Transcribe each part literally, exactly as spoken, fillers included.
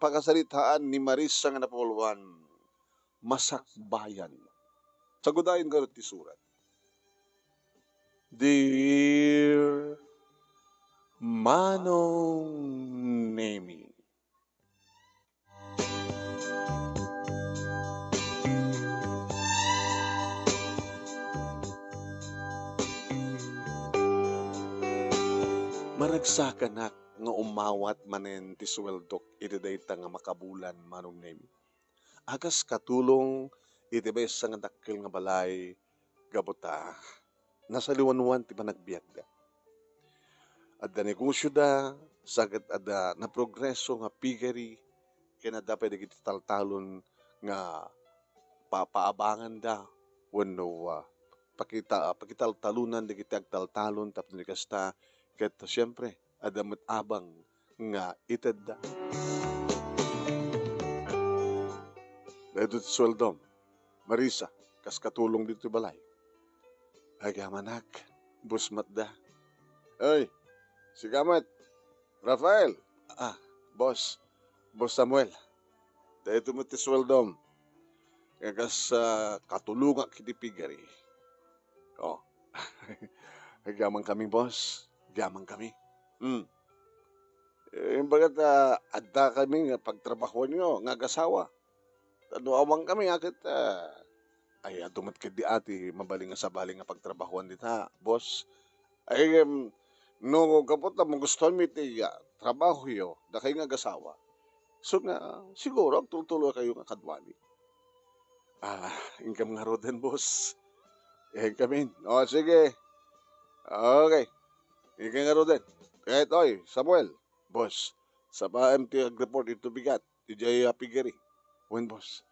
pakasaritaan ni Marissa nga napulwan, Masakbayan. Sagudayen ngarud ti surat. Dear Manong Nemi. Maragsakanak nga umawat manen ti suweldok iti dayta nga makabulan, Manong Nemi. A kas katulong iti maysa nga dakkel nga balay gapu ta nasaliwanwan ti panagbiagda. Adda negosioda, sa ket adda naprogreso nga piggery, ken adda pay dagiti taltalon nga papaabanganda wenno, ah, pakita-, pakitaltalonan dagiti agtaltalon tapno di kasta, ket siempre, adda met abang nga itedda. Daytoy ti sueldom, Marisa, kas katulong ditoy balay. Agyamanak, boss met da. Ay, sika met, Rafael. Ah, boss, Boss Samuel. Daytoy met ti sueldom. Nga kas, ah, katulongak iti piggery. Oh. Agyaman kami, boss. Agyaman kami. Hmm. Eh, imbagad, ah, adda kami nga pagtrabahuanyo nga agasawa. Ta no awan kami, a ket, ah, ay, adu met ketdi a ti mabalin nga sabali nga pagtrabahuan dita, boss. Ay, em, no gapu ta magustuhan mi ti, ah, trabahoyo, dakay nga agasawa, so nga, siguro, agtultuloy kayo nga kaduani. Ah, inkam ngaruden, boss. Inkamin. O, sige. Okay. Inkam ngaruden. Ket, oy, Samuel, boss, sapaem ti agreport iti bigat idiay, ah, piggery. Wen, boss.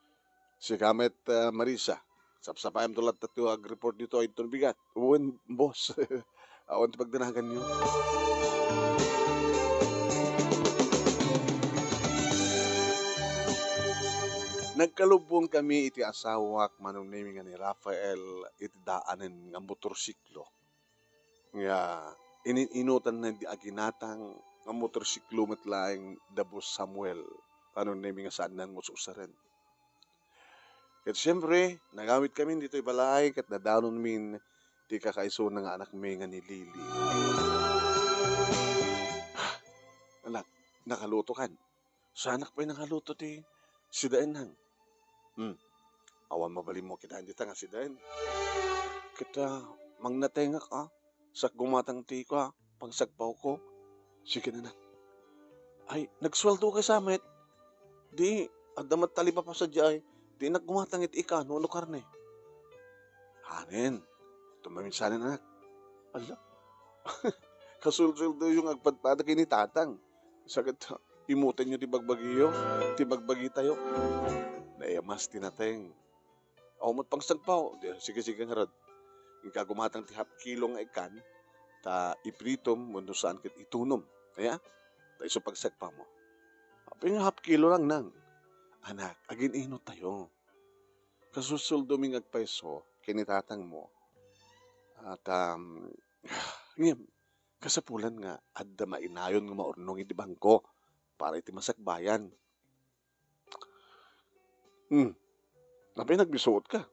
Sika met, ah, Marisa, sapsapaemto latta ti agreport ditoy inton bigat. Wen, boss. Awan ti pagdanaganyo. Nagkalubbon kami iti asawak, Manong Nemi, nga ni Rafael, iti daanen nga motorsiklo nga inin-inutanna di aginatang nga motorsiklo met laeng da Boss Samuel, Manong Nemi, nga saannan nga us-usaren. Ket siempre, nagamit kami ditoy balay ket nadanonmin ti kakaisuna nga anakmi nga ni Lily. Anak, nakalutokan. Saanak pay nangaluto ti sidaennang. Hmm. Awan mabalinmo kitaen dita nga sidaen. Ket, ah, mangnatengak, a, sa gumatang ti, kua, pangsagpawko. Sige, anak. Ay, nagsueldo kay sa met. Di, adda met talipapa sadiay. Di nak gumatang iti ikano no karne. Anen. Tumaminsanen, anak. Ala. Kasulsueldoyo nga agpadpada ken ni tatang. Sa ket, imutenyo ti bagbagiyo, ti bagbagitayo. Naimas ti nateng. Awan met pangsagpaw. Di, sige, sige, ngarud. Inka gumatang ti half kilo nga ikkan, ta ipritom wenno saan ket itunom. Aya? Ta isu pagsagpawmo. Apay nga half kilo lang nang? Anak, agin-inot tayo. Kasulsueldomi nga agpayso ken ni tatangmo. At, um, ngem, kasapulan nga adda mainayon nga maurnong iti bangko para iti masakbayan. Hmm. Apay nagbisuotka?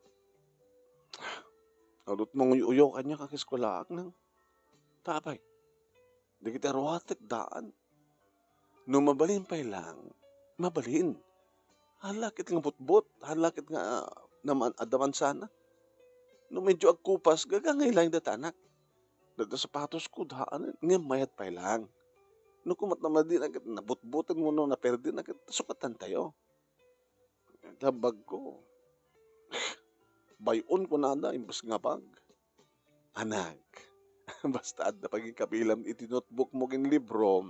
Adut manguy-uyaw kaniak a kaeskuelaak nang. Ta apay? Dagiti aruatek daan. No mabalin pay lang, mabalin. Hala ket nga butbot, hala ket nga, ah, naman, adda mansana. No medyo agkupas, gagangay laeng data, anak. Dagiti sapatosko, daan, ngem mayat pay lang. No kumat na madi na ket nabutboten wenno naperdi na ket sukatan tayo. Labag ko. Bay-on kunada, imbes nga bag. Anak, basta adda pagikapilam iti notebook mo ken libro,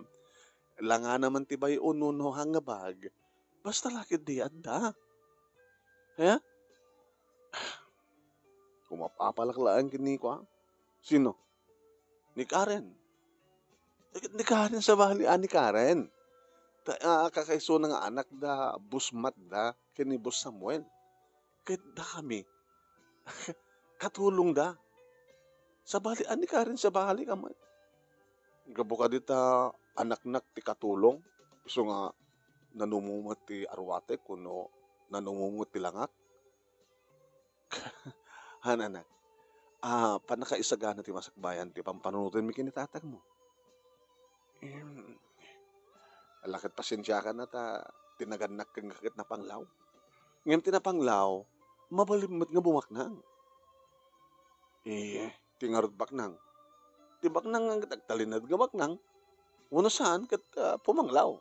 langana man ti bay-on wenno hang nga bag, basta la ketdi adda. Aya? Kumapapalak laeng ken ni kua? Sino? Ni Karen. Ni Karen, sabali a ni Karen. Ta, ah, kakaisuna nga anak da Boss Mat da ken ni Boss Samuel. Ket dakami, katulong da. Sabali a ni Karen, sabali ka met. Gapu kadi ta anaknak ti katulong, isu nga nanumo met ti aruatek wenno nanumo met ti langak? Han, anak, a, pannakaisagana ti masakbayan ti pampanunotenmi ken ni tatangmo. Em, ala ket pasensiakan ta ti nagannak kenka ket napanglaw. Ngem ti napanglaw, mabalin met nga bumaknang. Eh, ti ngarud baknang. Ti baknang nga ket agtalinaed nga baknang. Wenno saan ket, ah, pumanglaw.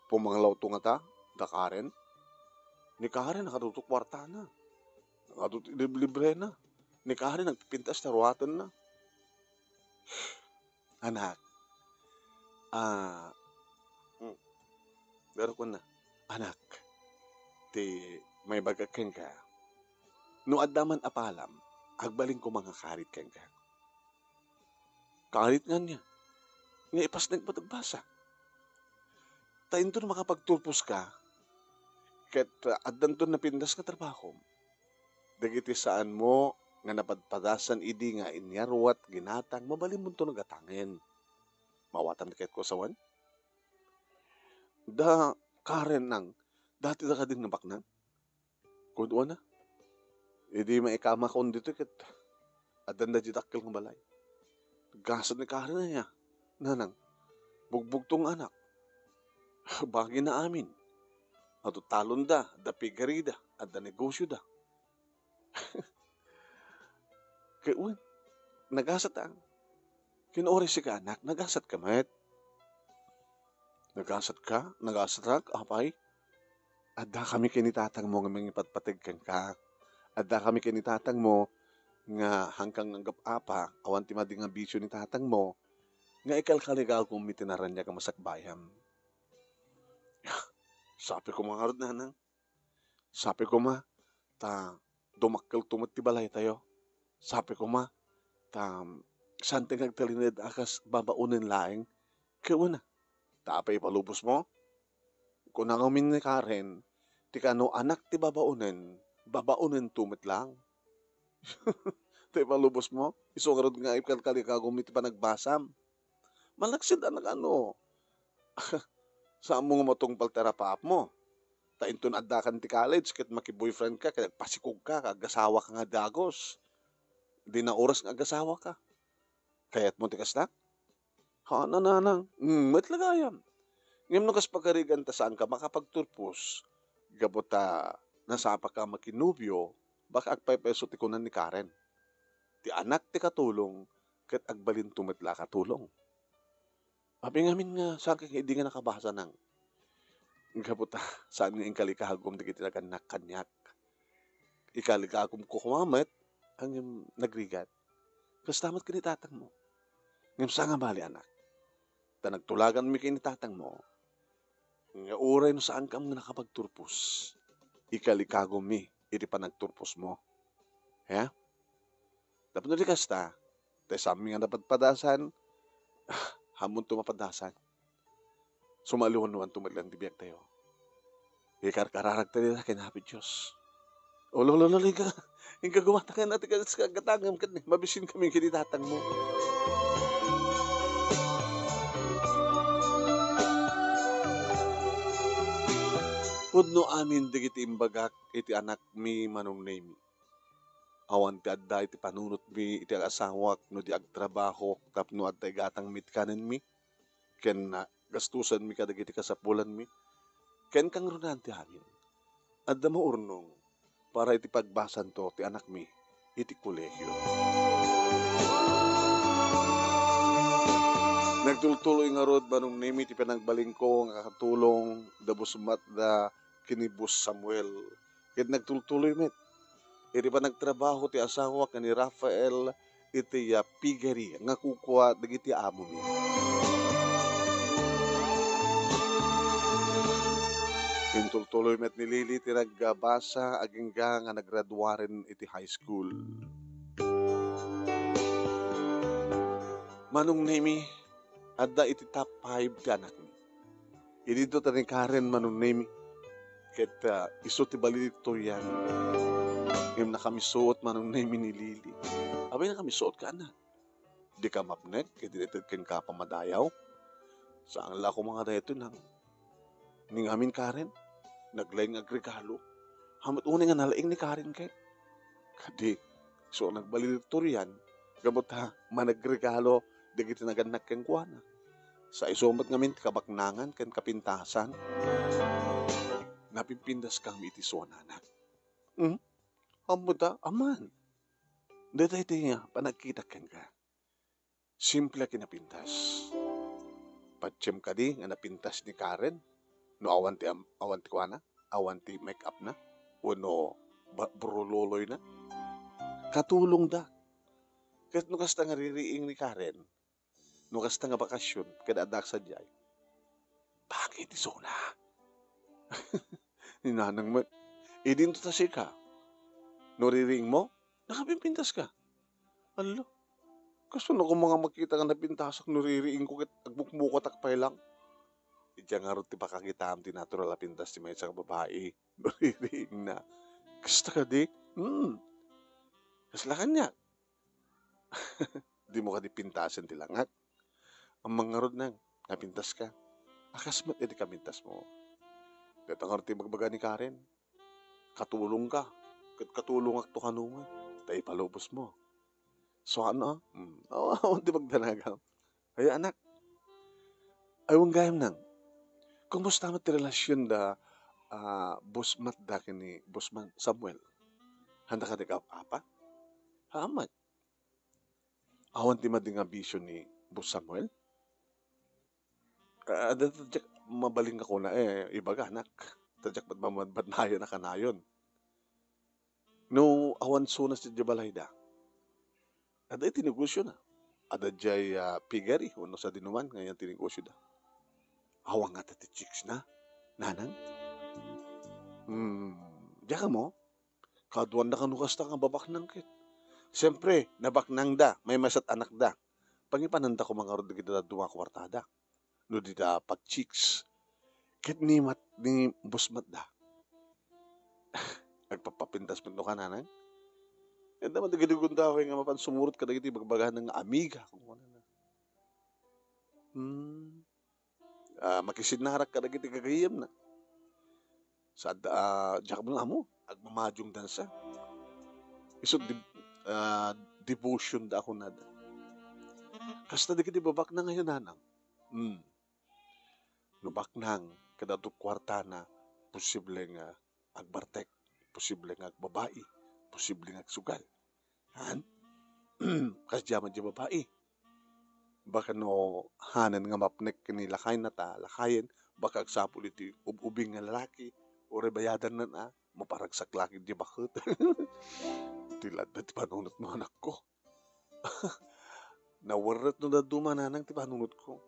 Pumanglaw to ngata, da Karen. Ni Karen, nakaduto kuartana. Nakaduto libribrena. Ni Karen, nagpipintas ta ruatenna. Anak, ah, mm, pero kunna, anak, ti maibagak kenka, no adda man a palam, agbalin koma nga karit kenka. Karit nga ania? Nga ipasnek met agbasa. Ta inton makapagturposka, ket, ah, addanton napintas nga trabaho. Dagiti saanmo nga napadpadasan idi nga inyarwat ginatang, mabalinmonto nga gatangen. Maawatam ti kayatko a sawen? Da Karen nang, dati da kadin nga baknang? Kunwana, idi maikamakon ditoy ket addan da di dakkel nga balay. Gasat ni Karen aya, nanang, bugbugto nga anak. Bagina amin. Adu talonda, adda pigarida, adda negosioda. Ket wen, nagasat a. Ken uray sika, anak, nagasatka met. Nagasatka? Nagasatak, apay? Addakami ken ni tatangmo nga mangipatpateg kenka. Addakami ken ni tatangmo nga hangkan nga agap-apa, awan ti madi nga bisio ni tatangmo, nga ikalkaligagum iti naraniag a masakbayam. Sapay koma ngarud, nanang. Sapay koma ta dumakkelto met ti balaytayo. Sapay koma ta saan ti nga agtalinaed a kas babaonen laeng. Ket wen, ta apay ipalubosmo? Kuna ngamin ni Karen, ti kano anak ti babaonen, babaonento met laeng. Ta ipalubosmo? Isu ngarud nga ikalkaligagum iti panagbasam. Malaksid a nagano. Saanmo nga matungpal ti arapaapmo. Ta inton addakan ti college ket makiboyfriendka ket agpasikogka, aggasawaka nga dagus. Dina oras nga aggasawaka. Kayatmo ti kasta? Haan, nanang. Mm, met la gayam. Ngem no kas pagarigan ta saanka makapagturpos, gapu ta nasapaka makinobio, baka agpaypayso ti kunan ni Karen. Ti anak ti katulong, ket agbalinto met la a katulong. Apay ngamin nga saanka nga idi nga nakabasa nang, gapu ta saan nga inkalikagum dagiti nagannak kaniak. Ikalikagumko koma met, ngem nagrigat. Kasta met ken ni tatangmo. Ngem saan nga bali, anak, ta nagtulaganmi ken ni tatangmo nga uray no saankam nga nakapagturpos, ikalikagummi iti panagturposmo. He? Tapno di kasta, ta saanmi nga napadpadasan, ammonto mapadasan. Sumaliwanwanto met laeng ti biagtayo. Ikarkararagta dita ken Apo Dios. Ulo, ulo, ulo, inka, inka gumatangan ti kas-, kagatangem ket mabisinkami ken ni tatangmo. Pudno amin dagiti imbagak iti anakmi, Manong Nemi. Awan ti adda iti panunotmi iti agasawak no di agtrabahok tapno adda igatangmi ti kanenmi ken, ah, gastusanmi kadagiti kasapulanmi ken kangrunaan ti amin. Adda maurnong para iti pagbasanto ti anakmi iti kolehio. Nagtultuloy ngarud, Manong Nemi, ti panagbalinko nga katulong da Boss Matda ken ni Boss Samuel. Ket nagtultuloy met iti panagtrabaho ti asawak nga ni Rafael iti, ah, piggery nga kukua dagiti amomi. Intultuloy met ni Lily ti nagbasa agingga nga nagraduaren iti high school. Manong Nemi, adda iti top five ti anakmi. Idi dayta ni Karen, Manong Nemi, ket, ah, isu ti balilitok yan. Ngem nakamisuot, Manong Nemi, ni Lily. Apay nakamisuot ka, anak? Dika mapnek iti ited kenka a pamadayaw? Saan la koma nga daytoy nang Ni ngamin Karen, naglaing nga agregalo. Hamet unay nga nalaing ni Karen ket. Kadi, isu a nagbalin ni Torian, gapu ta managregalo dagiti nagannak kenkuana. Sa isu met ngamin ti kabaknangan ken kapintasan. Napimpintas kami iti suananak. Hmm? Ammo ta, aman. Dayta iti nga panagkitak kenka. Simple a kinapintas. Patiem kadi nga napintas ni Karen? No awan ti am-, awan ti kuana? Awan ti make-up na? Wenno ba-, burululoy na? Katulongda. Ket no kasta nga ririing ni Karen, no kasta nga bakasyon, ket adda sadiay. Bakit isuna? Ni nanang met, idinto ta sika. No ririing mo, nakapimpintas ka. Alo, kastoy no koma nga makita nga napintasak no ririing ko ket agmukmukatak pay lang. Idiay ngarud ti pakakitaam ti natural a pintas ti maysa nga babai no ririing na. Kasta kadi? Hmm. Kasla kaniak. Dimo kadi pintasen ti langak? Ammom ngarud nang, napintas ka. A kas met iti kapintas mo. Dayta ngarud ti ibagbaga ni Karen. Katulong ka. Ket katulongak to kano met. Ta ipalubos mo. Suano, a? Hmm. Awan ti pagdanagam. Ay, anak. Ay, wen gayam nang. Kumusta met ti relasionda, ah, Boss Matt da ken ni Boss Man-, Samuel? Handa kadi ka apa? Haan met. Awan ti madi nga bisio ni Boss Samuel? Ah, adda, adda diak mabalin nga kuna, eh, ibaga, anak. Adda diak met mamadnayan a kanayon. No awan sunas diay balayda, adda iti negosiona. Adda diay, ah, piggery wenno sadinoman nga yan ti negosioda. Awan ngata ti chicks na, nanang? Hmm, diak ammo. Kaduanda kano kasta nga babaknang ket. Siempre, nabaknangda, maymaysa ti anakda. Pangipananda koma ngarud dagiti dadduma a kuartada. No dita pag-chicks. Ket ni Mat-, ni Boss Matt da. Agpapapintas met no kananang. Adda man dagiti gundaway nga mapan sumurot kadagiti bagbagana nga amiga, kung ano na. Hmm. Ah, makisinnarak kadagiti gagayyemna. Sad-, ah, diak met ammo, agmamadiongda sa. Isu deb-, ah, devotion da a kunada. Kasta dagiti babaknang a nanang. Hmm. No baknang, ket adu ti kuartana, posible nga agbartek, posible nga agbabai, posible nga agsugal. Haan? Kasdiay met diay babai. Baka no hanen nga mapnek ken ni lakayna ta lakayen, baka agsapul iti ub-ubing nga lalaki, uray bayadanna a, maparagsak la ket diay baket. Ti ladda ti panunotmo, anakko. Nawerret no dadduma, nanang, ti panunotko.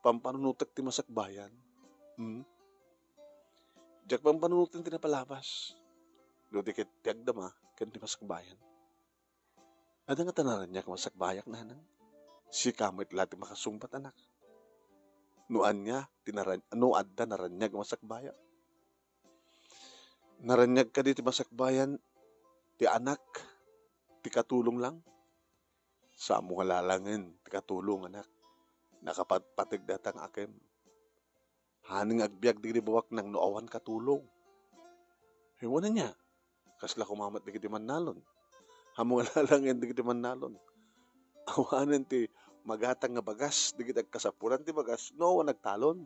Pampanunotek ti masakbayan. Hmm? Diak pampanunoten ti napalabas. No di ket ti agdama ken ti masakbayan. Adda ngata naraniag a masakbayak, nanang? Sika met la ti makasungbat, anak. No ania ti naran-, no adda naraniag a masakbayak? Naraniag kadi ti masakbayan ti anak, ti katulong lang? Sa mo nga lalangen ti katulong, anak. Nakapatpateg dayta nga akem. Haan nga agbiag dagiti babaknang no awan katulong. Wen ania, kasla koma met dagiti mannalon. Ammom nga lalangen dagiti mannalon. Awanen ti magatang nga bagas dagiti agkasapulan ti bagas no awan nagtalon.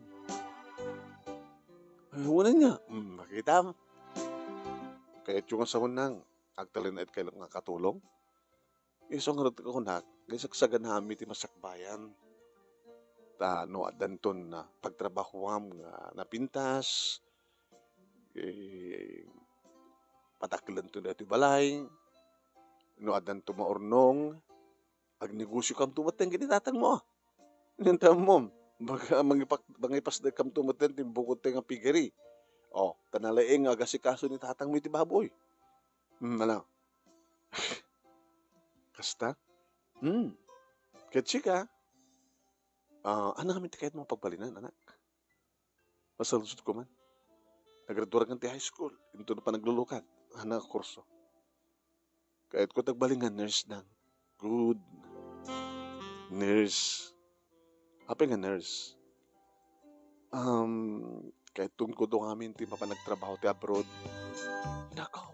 Wen ania, mm, makitam. Kayatyo nga sawen nang agtalinaedkayo nga katulong? Isu ngarud ti kunak, nga isagsaganaanmi ti masakbayan. Ta no addanton, ah, pagtrabahoam nga napintas, eh, patakelenton daytoy balay, no addanto maurnong, agnegosiokamto met ken ni tatangmo. Nen ta ammom, baka mangipak-, mangipasdekkamto met ti bukod ti nga piggery. O, ta nalaing nga agasikaso ni tatangmo iti baboy. Hmm, ano? Kasta? Hmm. Ket sika? Ah, ania ngamin ti kayatmo a pagbalinan, anak? Masaludsodko man. Nagraduarak ti high school, inton panaglulukad, ania nga kurso? Kayatko ti agbalin nga nurse, nang. Good. Nurse. Apay nga nurse? Um, Kayatton kuno ngamin ti mapan agtrabaho ti abroad. Nako.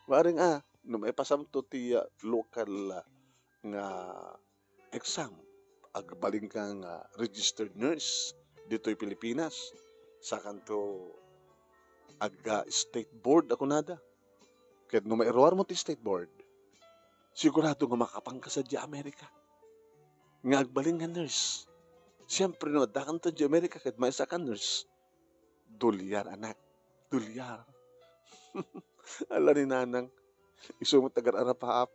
Bareng a, no maipasamto ti, ah, local, ah, nga exam, agbalinka nga registered nurse ditoy Pilipinas, sakanto agga state board a kunada. Ket no mairuarmo ti state board, sigurado nga makapanka sadiay Amerika nga agbalin nga nurse. Siempre, no addakan sadiay Amerika ket maysa ka nurse, dolyar, anak, dolyar. Ala ni Nanang, isu met agar-arapaap.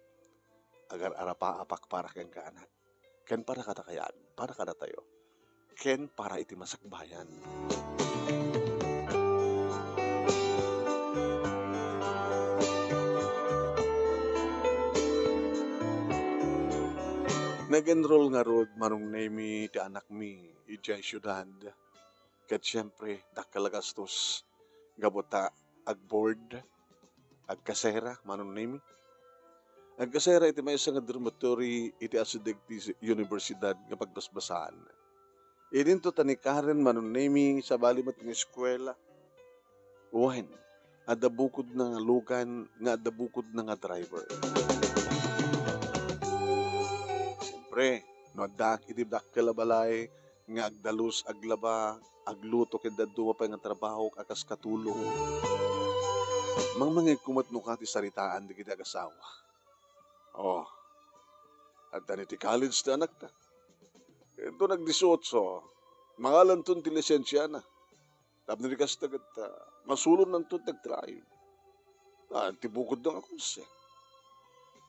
Agar-arapaapak para kenka, anak. Ken para kadakayan, para kadatayo. Ken para iti masakbayan. Nag-enroll ngarud, Manong Nemi, ti anakmi idiay siudad. Ket siempre, dakkel a gastos. Gapu ta agboard, agkasera, Manong Nemi. Agkasera iti maysa nga dormitory iti asideg ti universidad nga pagbasbasaan. Idinto tanikaren, Manong Nemi, sabali met nga eskuela. Wen, adda bukodna nga lugan nga adda bukodna nga driver. Siempre, no addaak iti dakkel a balay, nga agdalus, aglaba, agluto ken dadduma pay nga trabaho a kas katulong. Mangmangegko met no kadi saritaan dagiti agasawa. Oh, adda ni ti college ti anakta. Ito nag-dieciocho, mangalanton ti lisensiana. Tapno di kasta ket, ah, masulonnanto ti agdrive. Ah, ti bukodda nga kotse.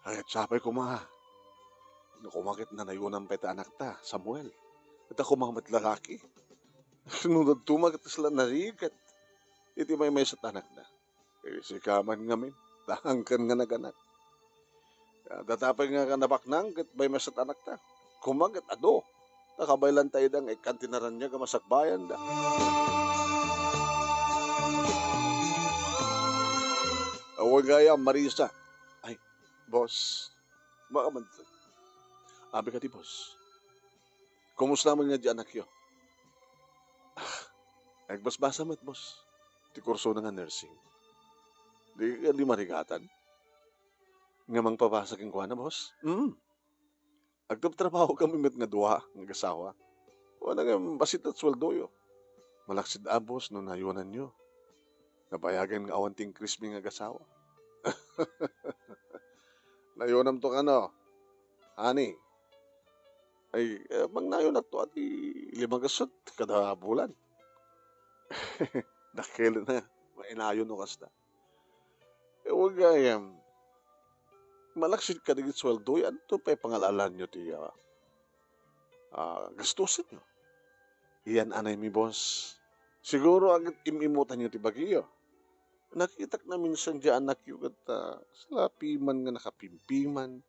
Ay, sapay koma. No koma ket nanayunan pay ti anakta, Samuel. Ita koma met lalaki. No dadduma ket kasla narigat iti maymaysa ti anakna. Eh, sika man ngamin, ta angkan nga naganak. Ah, datapay nga nabaknang ket maymaysa ti anakta. Koma ket adu. Ta kabaylanta ida nga ikkan ti naraniag a masakbayanda. Awan gayam, Marisa. Ay, boss. Baka man. Abi kadi, boss. Kumusta man nga di anakyo? Ah, agbasbasa met, boss. Ti kursona nga nursing. Di ka di marigatan? Nga mangpabasa kenkuana, boss? Mm. Agtrabtrabaho kami met nga dua nga agasawa. Wala nga bassit a sueldoyo. Malaksid a, boss, no nayonanyo. Nabayagen nga awan ti increase mi nga agasawa. Nayonamto kano, honey? Ay, eh, mangnayonakto a ti lima gasut kada bulan. Dakkel na, mainayon no kasta. Eh, wa gayam, malaksid kadagiti sueldo, anto pay pangal-alanyo ti, ah, ah, gastusenyo? Iyan anay mi, boss. Siguro agit im-imutanyo ti bagiyo. Nakitak na minsan di anakyo ket, ah, salapi man nga nakapimpiman.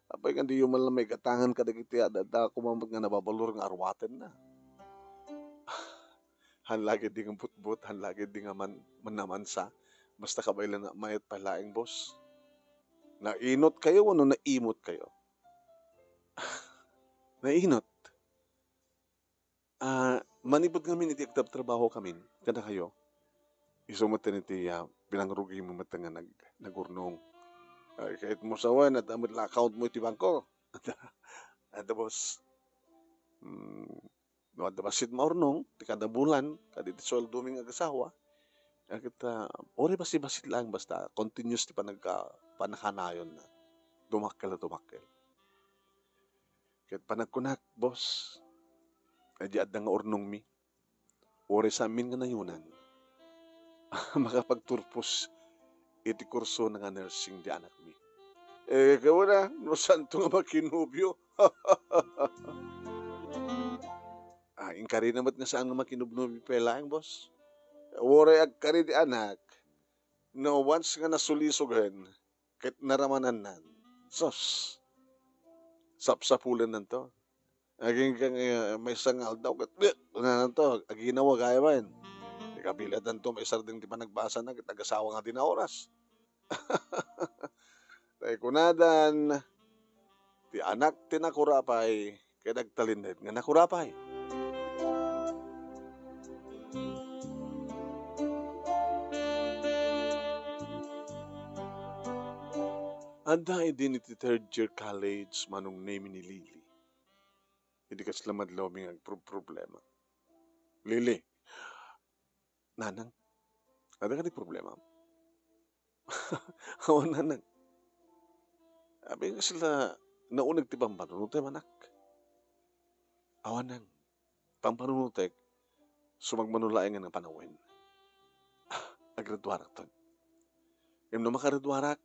Apay nga diyo man lang maigatangan kadagiti adda koma met nga nababalor nga arwatenna. Han lagi di nga butbot, han lagi di nga man, manamansa. Basta kabaylan na mayat pay laeng, boss. Nainot kayo, wano naimot kayo? Nainot. Ah, manipud ngamin iti agtrabtrabaho kamin, kadakayo, isu met iti, ah, pinangrugimo met nga nag-, nagurnong. Ay, ket mo sawen, adda met la account mo iti bangko. Adda, adda, boss. Hmm, no adda bassit maurnong, ti kada bulan, kadi ti sueldo mi nga agasawa, ket, ah, uray bassit-bassit lang, basta continuous ti panagka-, panakanayonna. Dumakkel a dumakkel. Ket panagkunak, boss, ay di adda nga urnongmi. Uray saanmin nga nayonan, makapagturpos iti kursona nga nursing di anakmi. Eh, kawana, no saanto nga makinobio? Ah, inkarina met nga saan nga makinubnobio pay laeng, boss. Uray agkari di anak, no once nga nasulisogen, ket naramanannan. Sus, sapsapulennanto. Agingga nga, eh, maysa nga aldaw ket, "Bleh!" Kunananto, aginawa gayam. Ikabilatanto, maisardeng ti panagbasana ket agasawa nga di naoras. Tay kunadan, ti anak ti nakurapay, ket agtalinaed nga nakurapay. Adda idin iti third year college, Manong Nemi, ni Lily. Idi kasla madlawmi nga agproproblema. Lily, nanang, adda kadi problema? Awan, nanang. Apay kasla nauneg ti pampanunotem, anak? Awan, nang. Pampanunotek, sumagmamano laeng nga panawen. Aggraduarakton. Ngem no makaraduarak,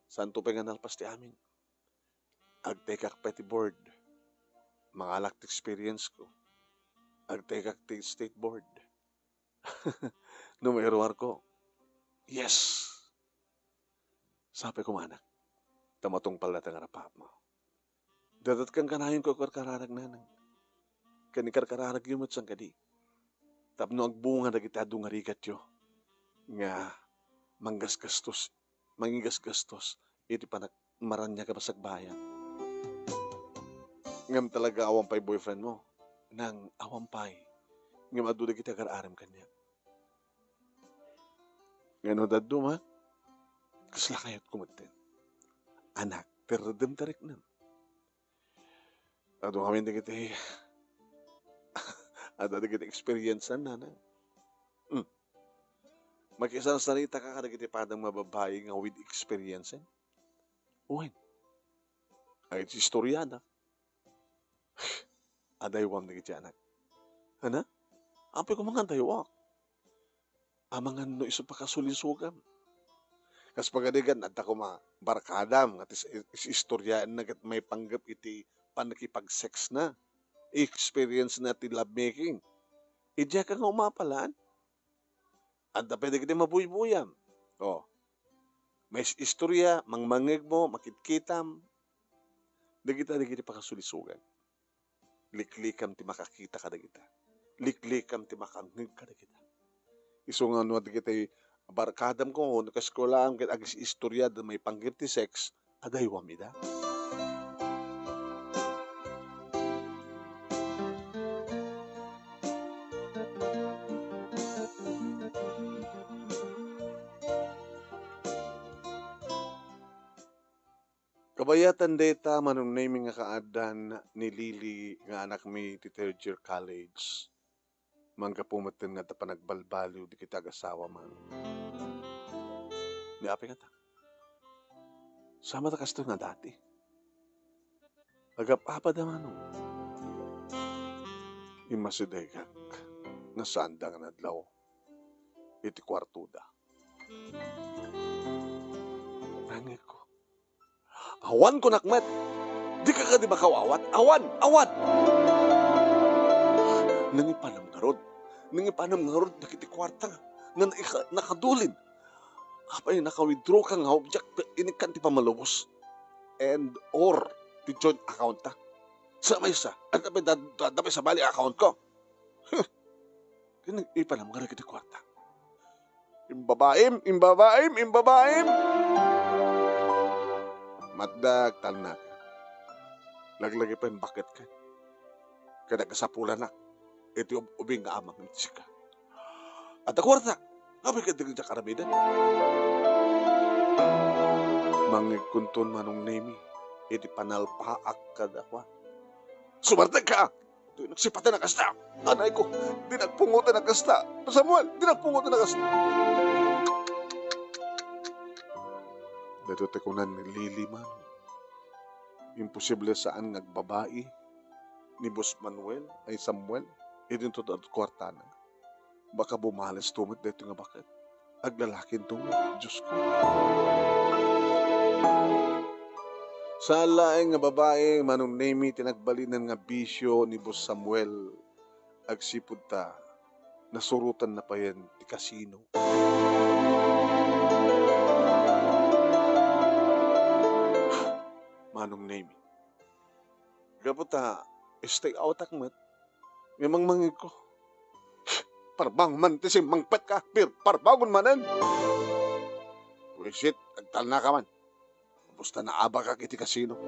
saanto pay nga nalpas ti amin. Agtekak pay ti board. Mangalak ti experience ko. Agtekak ti state board. No mairuarko, yes! Sapay koma, anak, ta matungpal dayta nga rapaapmo. Dadatkan kanayon ko karkararag, nanang. Ken ikarkararagyo met saan kadi. Tapno agbunga dagiti adu nga rigatyo nga manggasgastos, mangigasgastos iti panak-, maraniag a basagbayan. Ngem talaga awan pay boyfriend mo? Nang, awan pay. Ngem adu dagiti agar-arem kaniak. Ngem no dadduma, kasla kayatko metten. Anak, ti reddem ti riknam. Adu ngamin dagiti, adda dagiti experience-na, nanang. Hmm. Makisarsarita ka kadagiti padam nga babai nga with experience, eh? Wen. Ay, ti istoriada. Adaywam dagiti anak. Ana? Apay koma nga adaywak? Amangan no isu pakasulisogam. Kas pagarigan, adda koma barkadam nga ti is-, is-, istoryaenna ket maipanggep iti pannakipag-sex-na. Experience-na ti lovemaking. Idiaka nga umapalan? Adda pay dagiti mabuybuyam. Oh. Maistorya, mangmangngegmo, makitkitam. Dagita dagiti pakasulisogan. Liklikam ti makakita kadagita. Liklikam ti makangngeg kadagita. Isu nga no dagiti barkadam ko, no kaeskuelaam ket agistorya da maipanggep ti sex, adaywam ida. Kabayatan dayta, Manong Nemy, nga kaaddan ni Lily nga anakmi ti third year college. Manggapu metten nga adda panagbalbaliw dagiti agasawam. Ni apay ngata? Saan met a kastoy nga dati? Agap-apad a, Manong. Immasidegak nga saanda nga nadlaw iti kuartoda. Nangngegko. Awan kunak met. Dika kadi makaawat? Awan! Awan! Nangipanam ngarud. Nangipanam ngarud dagiti kuarta nga naika-, nakadulin. Apay, naka-withdraw ka nga object, inikkan ti pamalubos. And or ti joint account ta. Sa maysa, adda pay dad-, adda pay sabali account ko. Huh. Ken nag-ipanam nga dagiti kuarta. Imbabaim, imbabaim, imbabaim! Matda agtalnak. Laglagi pay imbaket ka. Ken agkasapulanak iti ub-, ubing nga amang iti sika. Adda kuarta. Apay ket dagiti aramiden? Mangngegkonton, Manong Nemy, iti panalpaak kadakuada. Sumartek ka! Dinak sipaten a kasta! Anay ko, dinak pungoten a kasta! Samuel, dinak pungoten a kasta! Daytoy ti kunan ni Lily, Manong. Imposible saan nga agbabai ni Boss Manuel, ay Samuel, iti inton kuartana. Baka bumalesto met daytoy nga baket. Aglalakinto met, Diosko. Saan laeng nga babai, Manong Nemy, ti nagbalinan nga bisio ni Boss Samuel. Agsipud ta, nasurotanna payen ti kasino. Manong Nemy. Gapu ta stay out-ak met, nga mangmangngegko. Parbangon man ti simmangpetka, Pir, parbangon manen! Buisit, agtalnaka man. Basta naabakak iti kasino.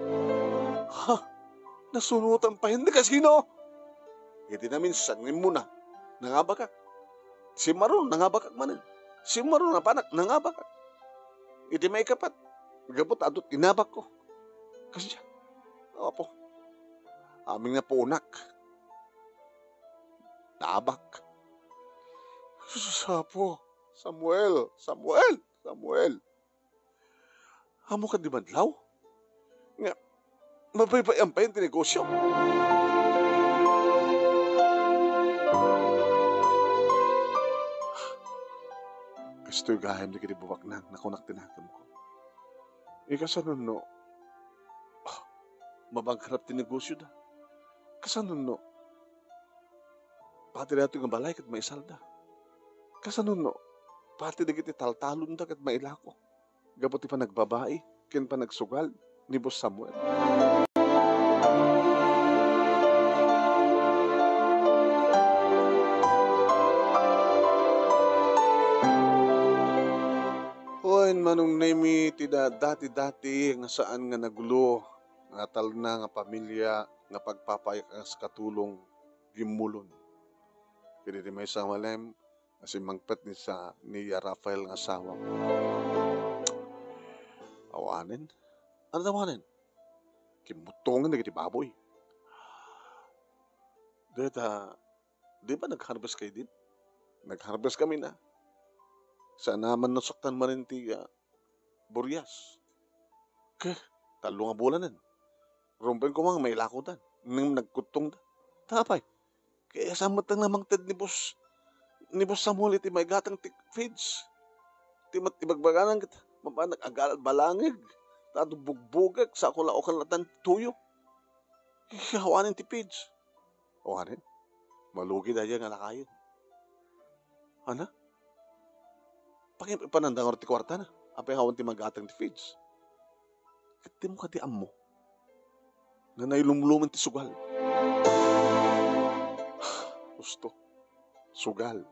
Ha? Nasunotan payen ti kasino? Iti naminsan nga immuna, nangabakak. Simmaruno, nangabakak manen. Simmaruno, napanak, nangabakak. Iti maikapat, Gapu ta adu ti inabakko. Kasdiay. Apo. Amin nga puonak. Naabak. Sus, Apo. Samuel, Samuel, Samuel. Ammok a di madlaw nga mabaybay-an pay ti negosio. Kastoy gayam dagiti babaknang, nakunak ti nakemko. Ika, kasano no, ah, mabankrupt ti negosioda? Kasano no, pati daytoy nga balay ket maisalda? Kasano no, pati dagiti taltalonda ket mailako gapu ti panagbabai ken panagsugal ni Boss Samuel? Wen, Manong Nemi, ti da-, dati-dati nga saan nga nagulo nga talna nga pamilia nga pagpapayak a kas katulong gimmulon. Ket iti maysa a malem, a simmangpet ni sa-, ni Rafael nga asawa. Awanen? Ano awanen? Kimmuttongen dagiti baboy. Deta, di ba nag-harvest kayo din? Nag-harvest kami na. Sana man nasuktan man ti, ah, burias. Ke, tallo nga bulanen. Rumpen ko mang mailakodan. Nang nagkuttongda. Tapay. Kaya sa met nga mangted ni Boss, ni Boss Samuel iti maigatang ti feeds. Ti mat-, ibagbaganan ket, mapa nag-agal balangig. Tado bugbugek, sa ko laukan latan tuyo. Kaya awanen ti feeds. Awanen? Malugi daydiay nga lakayen. Ana? Paki-, panandangor ti kuartana. Apay awan ti magatang ti feeds. Ket dimo kadi ammo nga nailumlumen ti sugal. Husto. Sugal.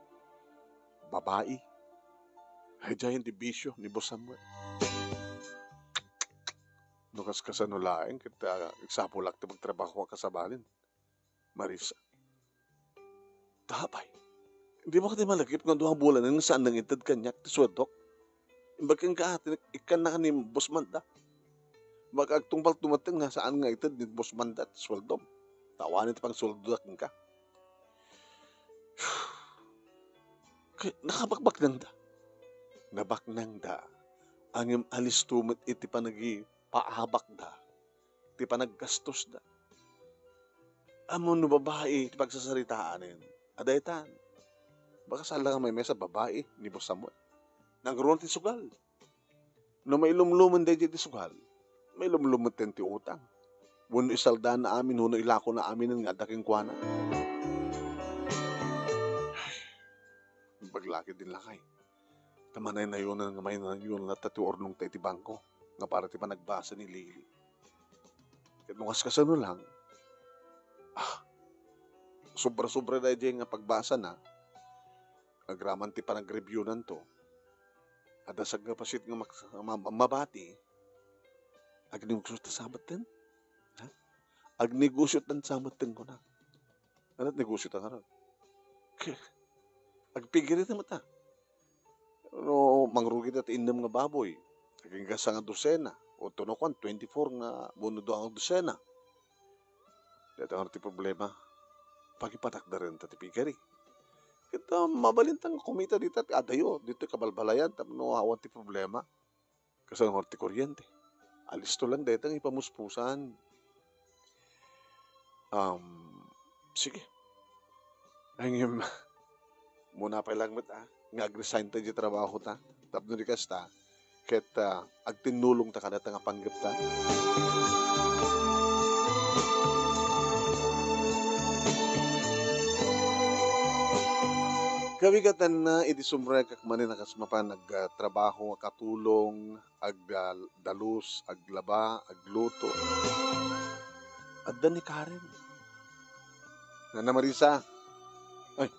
Babai. Daydiayen ti bisio ni Boss Samuel. No kas-, kasano laeng ket, ah, agsapulak ti magtrabaho a kasabalin. Marisa. Tapay. Di ba kadi malagip nga dua bulanen nga saan nang ited kaniak ti sueldok? Imbag kenka, ti-, ikkannak ni Boss Manda. Baka agtungpal tumaten nga saan nga ited ni Boss Manda ti sueldom. Tawanen ti pangsueldoda kenka. Kay nakabakbaknangda. Nabaknangda. Ngem alisto met iti panagipaabakda. Ti panaggastosda. Ammom no babai ti pagsasaritaanna, adaytan. Baka saan la nga maymaysa babai ni Boss Samuel. Nangruna ti sugal. No mailumlumen daydiay ti sugal, mailumlumen ti utang. Wenno isaldana amin, wenno ilakona amin nga adda kenkuana. Imbag la ket din lakay. Ta manaynayonan nga manaynayon latta ti urnongta iti bangko nga para ti panagbasa ni Lily. Ket no kaskasano lang, ah, sobra-sobra daydiay nga pagbasana, agraman ti panagreviewnan to, adda saggapasit nga mak-, ma-, mabati, agnegosyo ta sa metten? Ha? Agnegosyo ta sa metten kuna. Ano negosyo ta ngarud? Agpigiri ta met, ah. No, mangrugi ta ti innem nga baboy. Agingga sanga dosena. O, tuno kuan, twenty-four nga, wenno dua nga dosena. Dayta nga ti problema. Pakipatakdaren ta ti piggery. Ket, ah, mabalin ta nga kumita dita ti adayo, ditoy kabalbalayan, tapno awan ti problema. Kasano ti kuryente. Alisto lang dayta nga ipamuspusan. Um, sige. Ay, ngem, muna pay lang met, ah, nga ag-resign ta di trabaho ta. Tapno di kasta, ket, ah, agtinnulong ta kadata nga panggep ta. Kabigatanna, idi sumrekak manen a kas mapan agtrabaho a katulong, agdal-, dalus, aglaba, agluto. Adda ni Karen. Nana Marisa. Ay,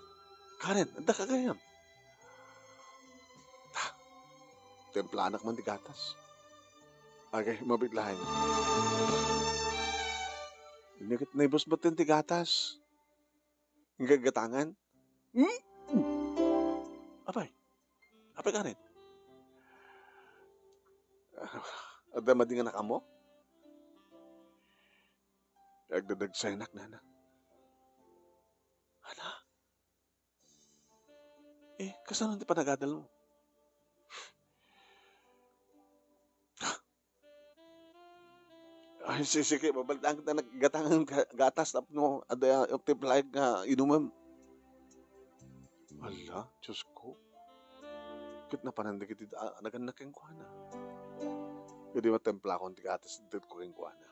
Karen, adda ka gayam? Ta, timplanak man ti gatas. Agay, mabit laeng. Inyakit na ibus batten ti gatas. Ang gagatangan? Hmm? Apay? Apay, Karen? Adda madi nga nakaammo? Agdadagsaynak, nana. Hala? Eh, kasano ti panagadalmo? Ay, si-, sige, babaltaan kita naggatangan ka-, gatas tapno adda, ah, ti playag nga inumem. Hala, Diyos ko. Ket napanan dagiti, ah, nagannak kenkuana. Idi matemplakon ti gatas, itedko kenkuana.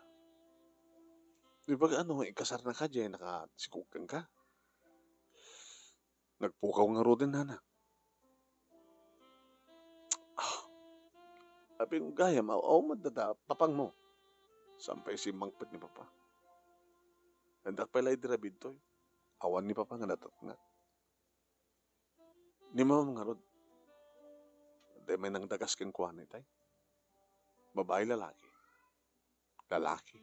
Di ba, ano, ikasarnaka, diay nakasikog kenka? Nagpukaw ngaruden, nana. Ah, aping gayam, aw-, awan met dayta papangmo. Saan pay simmangpet ni Papa? Adda pay la idi rabidtoy. Awan ni Papa nga natatnga. Ni Mama ngarud. Adda may nangdagas kenkuana itay. Babae, lalaki. Lalaki.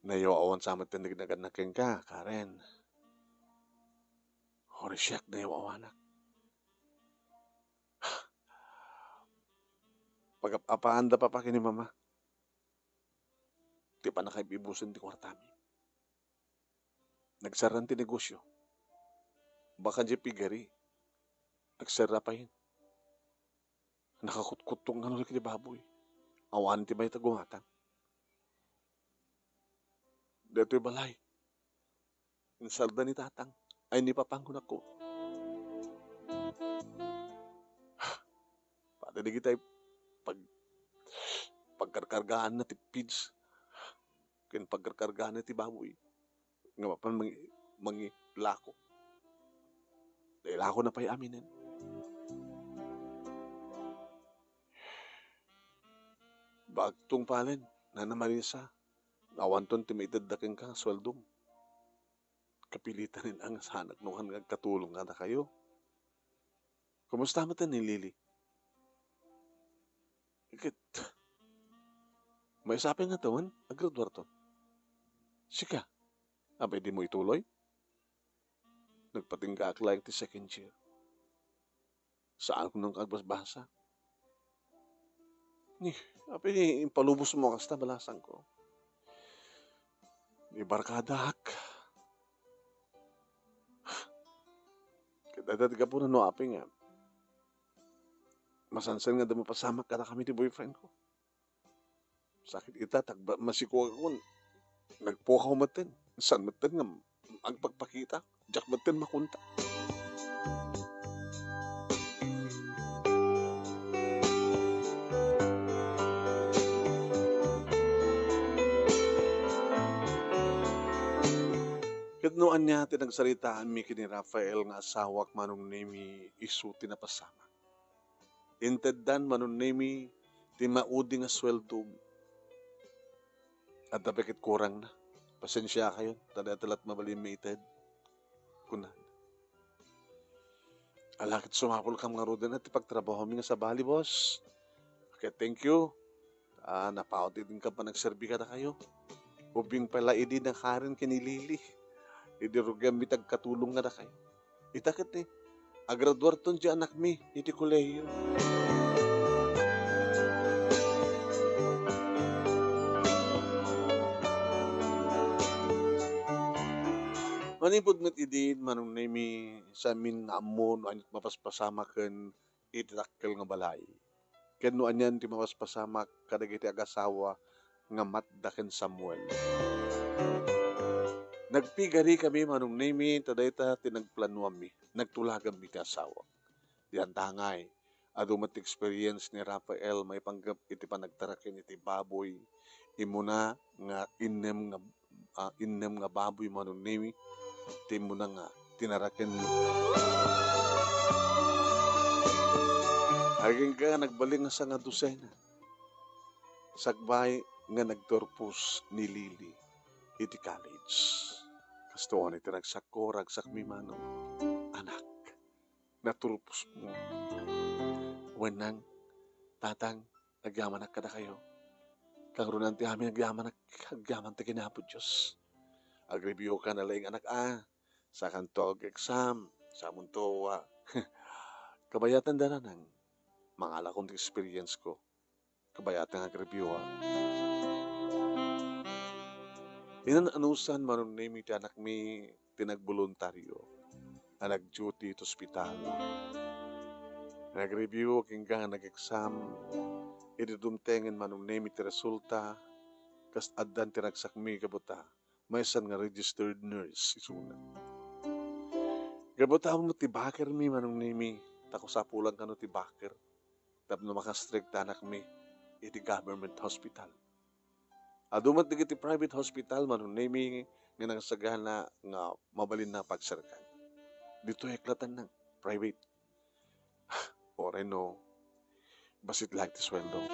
Nayaw-awan sa met ti nagannak kenka, Karen. Uray siak, nayaw-awanak. Pagap-apaanda, Papa, ken ni Mama. Ti pannakaib-ibusen ti kuartami. Nagsarran ti negosio. Baka diay piggery. Nagsarra payen. Nakakutkutto nga ngarud dagiti baboy. Awan ti mayat a gumatang. Daytoy balay, insalda ni Tatang, ay, ni Papang, kunakon. Pati dagiti pag-, pagkarkargaanna ti feeds, ken pagkarkargaanna ti baboy, nga mapan mangi-, mangilako. Nailakona pay aminen. Baak tungpalen, Nana Marisa, awanton ti maitedda kenka nga sueldom. Kapilitanen a nga sanak no kan nga agkatulong kadakayo. Kumusta met ni Lily? Ket, maysa pay nga tawen, agraduarton. Sika, apay dimo ituloy? Nagpatinggaak laeng ti second year. Saanko nang agbasbasa. Ni, apay impalubosmo kasta, balasangko. Ibarkadaak. Ket adda ti gapuna no apay nga masansan nga adda mapasamak kadakami ti boyfriendko. Sakit ita, tagba-, masikuagakon. Nagpukaw metten. Saan metten nga agpakpakita? Diak metten makontak. Ket no ania ti nagsaritaanmi ken ni Rafael nga asawak, Manong Nemi, isu ti napasamak. Inteddan, Manong Nemi, ti maudi nga sueldo. Adda pay ket kurangna. Pasensiakayon, ta dayta la't mabalinmi ited, kunana. Ala ket sumapulkam ngaruden ti pagtrabahomi nga sabali, boss. Okay, thank you. Ah, napaut idin ka panagserbi kadakayo. Ubing pay la idi na Karen ken ni Lily. Idi rugiammi ti agkatulong kadakayo. Ita ket ni, agraduarton ti anakmi iti kolehiyo. Manipud met idi, Manong Nemi, saanmin nga ammo no aniat mapaspasamaken iti dakkel nga balay. Ken no anian ti mapaspasamak kadagiti agasawa nga Matda ken Samuel. Nagpigarikami, Manong Nemi, ta dayta ti nagplanuammi, nagtulaganmi ti asawak. Dian ta ngay, adu met ti experience ni Rafael maipanggep iti panagtaraken iti baboy. Immuna nga innem nga, ah, innem nga baboy, Manong Nemi, ti immuna nga tinarakenmi. Agingga, nagbali nga sanga dosena. Sakbay nga nagturpos ni Lily iti college. Kastoon iti ragsakko, ragsakmi, Manong. Anak, naturposmo. Wen, Nang, Tatang, agyamanak kadakayo. Kangrunaan ti amin agyamanak, agyaman ti ken Apo Dios. Agreviewka na laeng, anak, a. Sakanto ag-exam, samunto, a, Kabayatan da, Nanang, mangalakon ti experience ko. Kabayatan nga agreview, ha. Inan-anusan, Manong Nemi, ti anakmi ti nagboluntario a nag-duty iti ospital. Nag-review agingga nga nag-exam. Idi dumtengen, Manong Nemi, ti resulta, kas addan ti ragsakmi gapu ta maysa nga registered nurse isuna. Gapu ta ammom ti bakkermi, Manong Nemi, ta kusapolan kano ti backer tapno makastrek ti anakmi iti government hospital. Adu met dagiti private hospital, Manong Nemi, nga nangsagana nga mabalinna a pagserkan. Ditoy a klatannang private. Uray no, bassit laeng ti sueldo.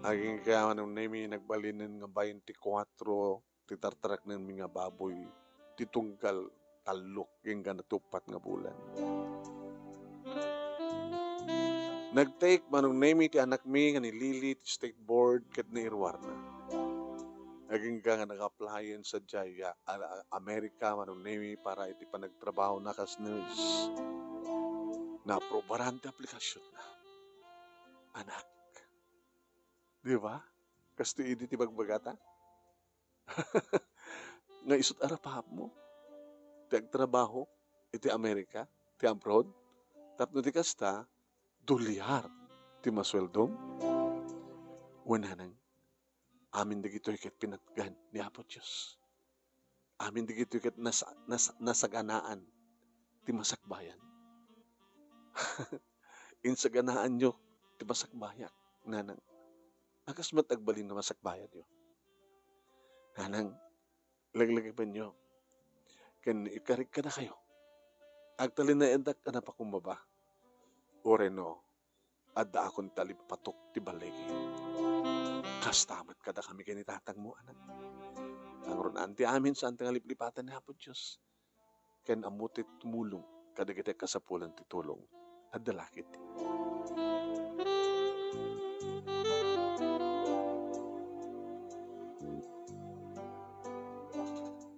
Agingga, Manong Nemi, nagbalinen nga baintikwatro ti tartaraknenmi nga baboy ti tunggal tallo agingga ti uppat nga bulan. Nag-take, Manong Nemi, ti anakmi nga ni Lily ti state board ket nairuarna. Agingga nga nag-applyan sadiay a, a, Amerika, Manong Nemi, para iti panagtrabahona kas nurse. Naaprubaran ti aplikasionna. Anak. Di ba? Kastoy idi ti bagbagata. Nga isut' arapaapmo ti agtrabaho iti Amerika, ti abroad, tapno di kasta, dolyar ti masueldom? Wen, Nanang, amin dagitoy ket pinatgan ni Apo Dios. Amin dagitoy ket nas-, nas-, nasaganaan ti masakbayan. Insaganaanyo ti masakbayak, Nanang. A kas met agbalin nga masakbayanyo. Nanang, laglagipenyo ken ikarik kadakayo. Agtalinaeddak a napakumbaba. Uray no, addaakon ti alimpatok ti baligi. Kasta met kadakami ken ni tatangmo, anak. Nangrun-an ti amin, saan ti nga liplipatan ni Apo Dios. Ken ammo ti tumulong kadagiti kasapulan ti tulong. Adda la ketdi.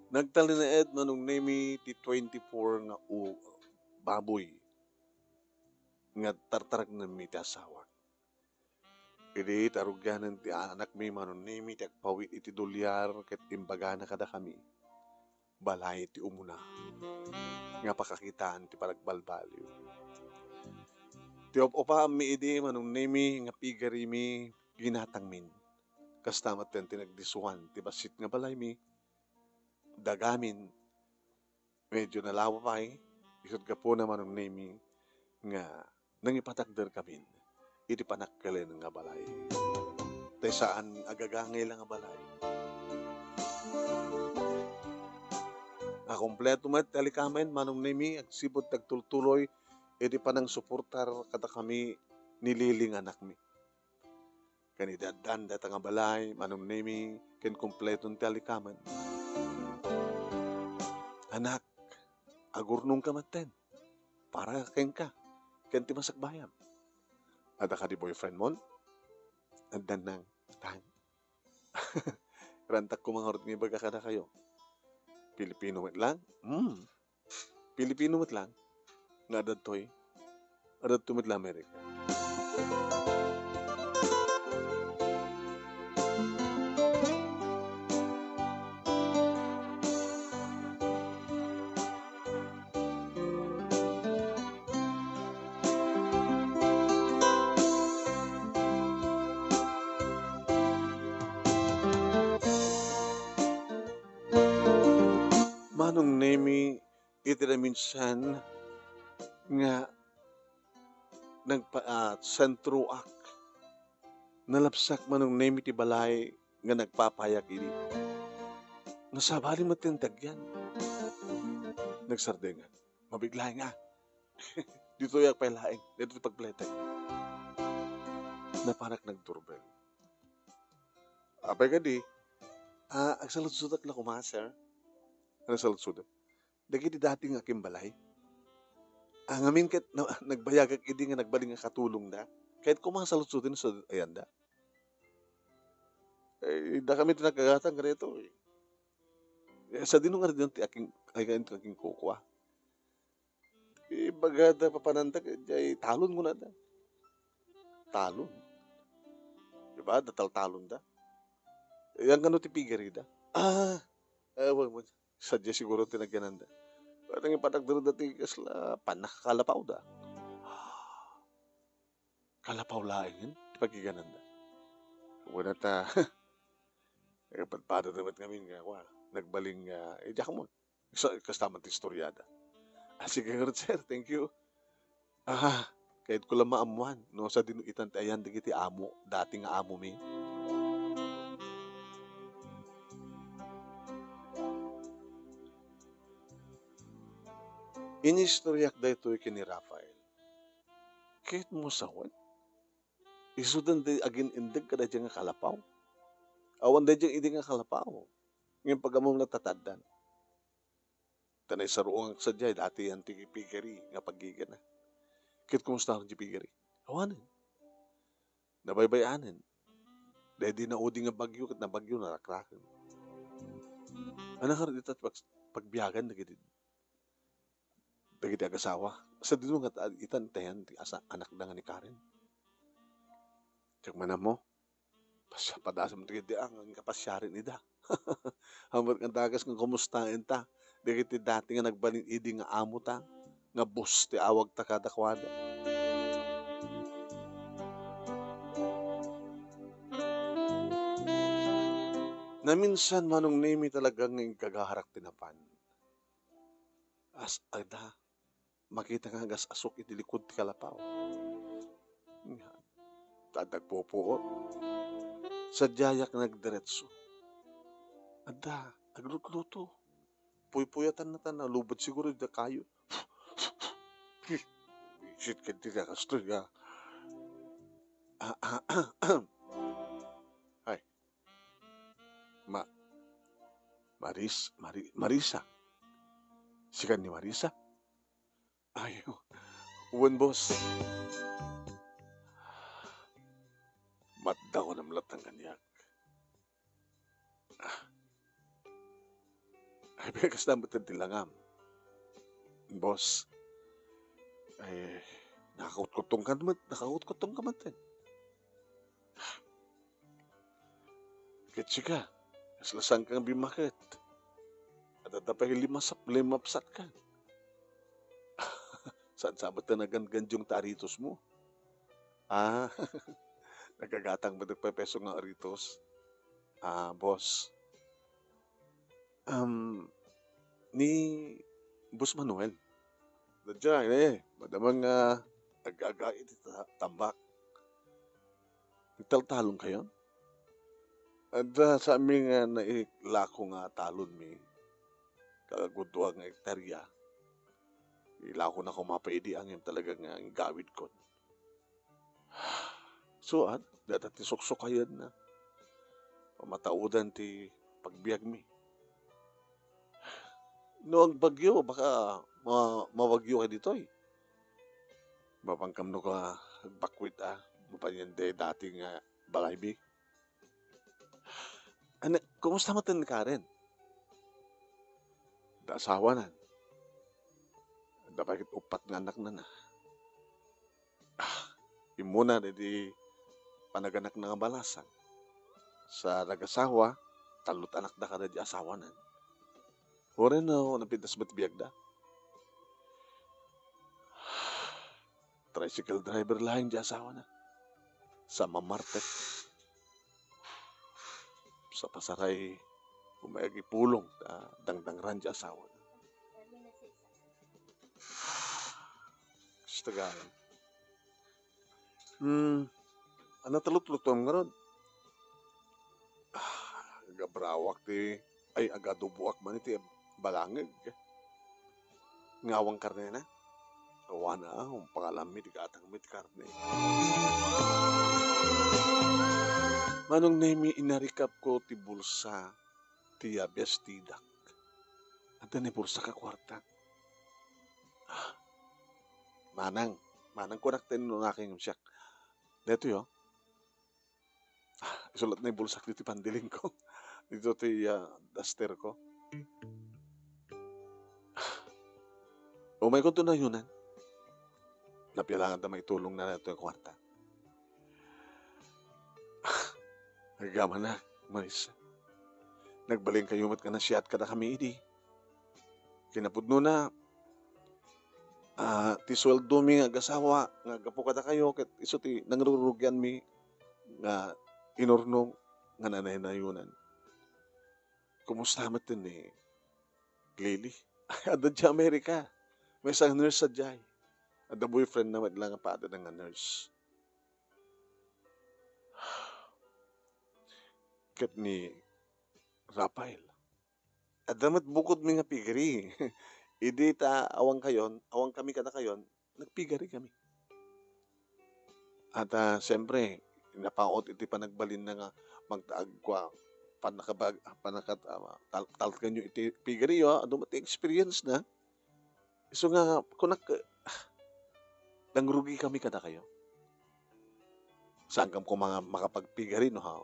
Nagtalinaed, Manong Nemi, ti twenty-four nga u-, baboy nga tartaraknenmi ti asawak. Idi tarugianen ti anakmi, Manong Nemi, ti agpawit iti dolyar ket imbagana kadakami, balay ti umuna nga pakakitaan ti panagbalbaliw. Ti op-upaammi idi, Manong Nemi, nga pigarimi, ginatangmin. Kasta met ti nagdisuan ti bassit nga balaymi, dagamin, medyo nalawa pay, isut' gapuna, Manong Nemi, nga nangipatakderkamin iti panagkelen nga balay. Tay saan a gagangay la nga balay. Nakumpleto met ti alikamen, Manong Nemi, agsipud ti agtultuloy iti panangsuportar kadakami ni Lily nga anakmi. Ken idi addan dayta nga balay, Manong Nemi, ken kumpleton ti alikamen. Anak, agurnongka metten para kenka ken ti masakbayam. Adda kadi boyfriendmon? Addan, Nang. Tang. Rantak koma ngarud nga ibaga kadakayo. Pilipino met lang? Hmm. Pilipino met lang nga adadtoy, adadto met la Amerika. Manong Nemi, iti naminsan nga nagpa-, ah, sentroak. Nalabsak, Manong Nemi, ti balay nga nagpapayak idi. Nga sabali met ti agyan. Nagsardengan. Mabigla nga. Ditoy ak pay laeng. Dito ti pagpletek. Napanak nagdurbel. Apay kadi, ah, agsaludsodak la koma, sir. Ano saludsodak? Dagiti dati nga akimbalay. Ah, ngamin ket na-, nagbayagak idi nga nagbalin nga katulongda. Ket koma saludsoden sa ayanda. Eh, dakami ti nagkagatan kadaytoy. Eh, sadino nga rin ti aking, ay, aking, aking kukua? Ibagada papananda, jay talon kunada. Talon? Diba, adda taltalonda. Yan kano ti pigarida. Ah, eh, wen, wen. Sadia siguro ti naggananda. Wen, nang ipatakderda ti kasla pannakakalapawda. Kalapaw laengen ti pagigananda. Wen, ta, nagpadpadada met ngamin nga, wa, nagbalin nga, eh, diak mo. Sa, kasta man ti istoriada. Ah, sige, sir, thank you. Ah, kayatko la maammuan no sadino itan ti ayan dagiti amo, dati nga amomi. Inistoriak daytoy ken ni Rafael. Ket mo sawen, isudan ti agin-indeg kadaydiay nga kalapaw. Awan daydiay idi nga kalapaw. Ngem pag-ammom, natataddan. Ta naisarungak sadiay dati yan ti pigari nga pagigana. Ket kumusta ti pigari? Awanen. Nabaybay-anen. Daydi naudi nga bagyo ket nabagyo, narakraken. Ania ngarud ita ti pag-, pagbiagan dagiti, dagiti agasawa? Sadino nga ta-, itan ti ayan ti asa-, anakda nga ni Karen? Diak man ammo. Pasya-, padasem ti idi nga kapasiaren ida. Ammok nga dakes nga kumustaen ta dagiti dati nga nagbalin idi nga amo ta, nga boss ti awag ta kadakuada. Naminsan, Manong Nemi, talaga nga inggagarak ti napan. As, ada, makita nga agas-asuk iti likod ti kalapaw. Nya, ta nagpupuot. Sadiayak nagdiretso. Adda, aglutluto. Puypuyatanna ta nalubad siguro ida kayo. Bisit ket ti kastoy nga. Ah, ah, ah, ah. Ay. Ma-, Maris-, Mari-, Marisa. Sika ni Marisa? Ay, wen, boss. Maddaw a namlatang kaniak. Ah. Ay, kasta met ti langam, boss. Ay, nakakutkuttong ka met, nakakutkuttong ka met, eh. Ket sika, kasla saan ka nga bimmaket? Adda pay limasap-, limapsat ka. Saan sa met ti nagangandiong ti aritosmo? Ah, nagagatang met ti pepeso nga aritos. Ah, boss. Um, ni Boss Manuel. Dadya, eh, madama nga ag-aga iti ta-, tambak. Nagtaltalon kayon? Adda sa amin nga nailako nga talonmi, kagudua nga ektarya. Ilako na koma pay idi ngem talaga nga inggawidkon. Suat, dayta ti suksukayenna. Pamataudan ti pagbiagmi. No agbagyo, baka ma-, mawagyo ka ditoy. Mapankam no ka agbakwit a, mapanyan day dati nga balaymi. Ania, kumusta met ni Karen? Adda asawanan. Adda pay ket uppat nga annakna. Ah, immuna daydi panaganakna nga balasang. Sa nagasawa, tallo ti anakda kadaydi asawanan. Uray no napintas met biagda. Tricycle driver laeng di asawana. Sa mamartek. Sa pasaray, koma agipulong, ta dangdangran di asawana. Gusto ka. Hmm, ania ti lutlutom ngarud? Ah, agabrawak ti, ay, agaduboak man iti balangeg. Nga awan karnena? Awan a, um, pangalanmi ti gatangmi ti karne. Manong Nemi, inarikapko ti bulsa ti abiastidak. Adda ni bulsak a kuarta. Ah, manang, manang kunak ta inunakay ngem siak. Daytoy, oh. Ah, isulat na ibulsak dito pandilingko. Dito ti, ah, dasterko. Umayko to na yunan. Apia laeng adda maitulongna daytoy a kuarta. Agyamanak, Maris. Nagbalinkayo met nga nasiat kadakami idi. Kinapudnona, ah, ti sueldomi nga agasawa nga gapu kadakayo ket isu ti nangrurugianmi nga inurnong nga nanaynayonan. Kumusta met ni Lily? Adda diay Amerika. Maysa nga nurse sadiay. Adda boyfriendna met la nga pada nga nurse. Ket ni Rafael, adda met bukodmi nga piggery. Idi ta awankayon, awankami kadakayon, nagpiggery kami. At, ah, siyempre, napaut iti panagbalinna nga magtaag kua, panakabag-, panakat-, ah, tal-, talkenyo iti piggery, ah, adu met ti experience na. Isu nga, kunak, ah, nangrugi kami kadakayo. Saankam koma nga makapagpiggery no, ha?